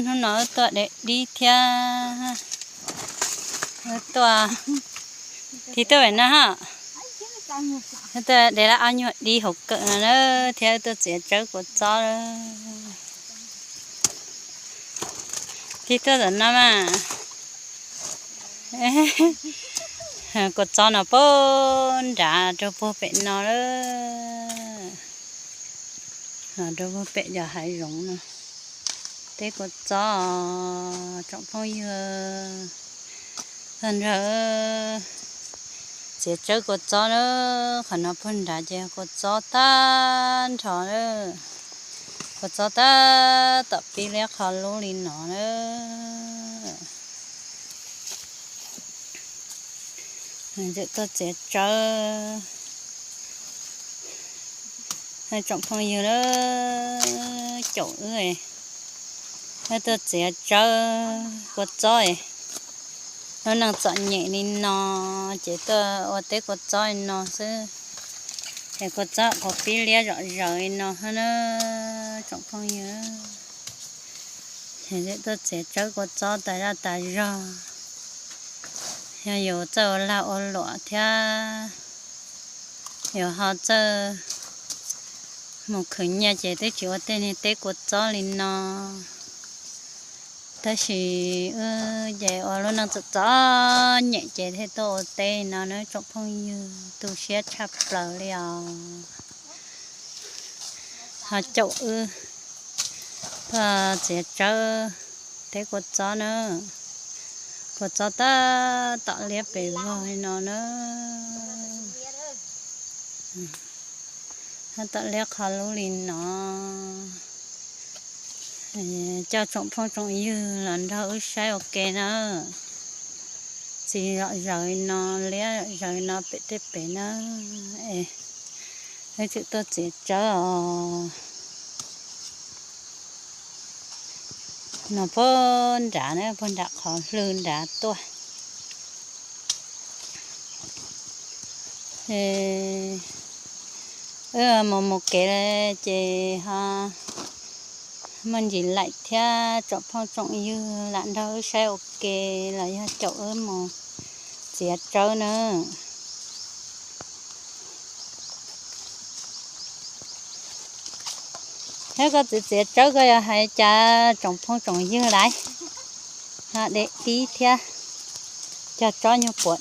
Hnub no wb tuaj de dib thiab, wb tuaj, tiv tuaj pem no ha, wb tuaj de laj ob nyuag dib hauv kawm no na, thiab wb tuaj txiav tsawb kua txob. Tiv tuaj tom no mas, kua txob no puag nrad rau puag pem no lawm. Los rau puag pem cov hav zoov no, teb kua txob, tsoom phooj ywg, tag nrho txiav tsawb kua txob na. Qhov no puag nrad ces kua txob tag nrho na, kua txob tab tom pib liab qhov lub li no na. Ntxim tuaj txiav tsawb, tsoom phooj ywg na, caum wb, wb tuaj txiav tsawb kua txob. Lub neej txom nyem li no ces tuaj ua teb kua txob li no xwb, es kua txob qhuav pib liab zom zaws li no na, tsoom phooj ywg. Ces tuaj txiav tsawb kua txob tas zaj tas zog, yog yus txawj ua lag ua luam thiab yus ho txawj mus khwv nyiaj ces twb tsis ua tej niag teb kua txob li no. Tab sis wb ces ua lub neej txom txom nyem ces thiaj tuaj ua teb no na tsoom phooj ywg, tu siab tshaj plaws li os. Ho caum wb tuaj txiav tsawb teb kua txob na, kua txob tab tom liab pes vog li no na, tab tom liab qhov lub li no. Coj tsoom phooj tsoom ywg los nrog wb saib ua ke na. Txiav zom zaws li no, liab zom zaws li no pem tej pem na, es wb tseem tuaj txiav tsawb os. No puag nrad na, puag nram qhov hlwb nrad tuaj. Wb mus mus kev ces ho muaj ntsis laim thiab, tsoom phooj tsoom ywg lam nrog wb saib ua ke los yog caum wb mus txiav tsawb na. Thiab koj txiav txiav tsawb koj yog hais cas tsoom phooj tsoom ywg lawv ho de dib thiab, cog tsob nyuag puav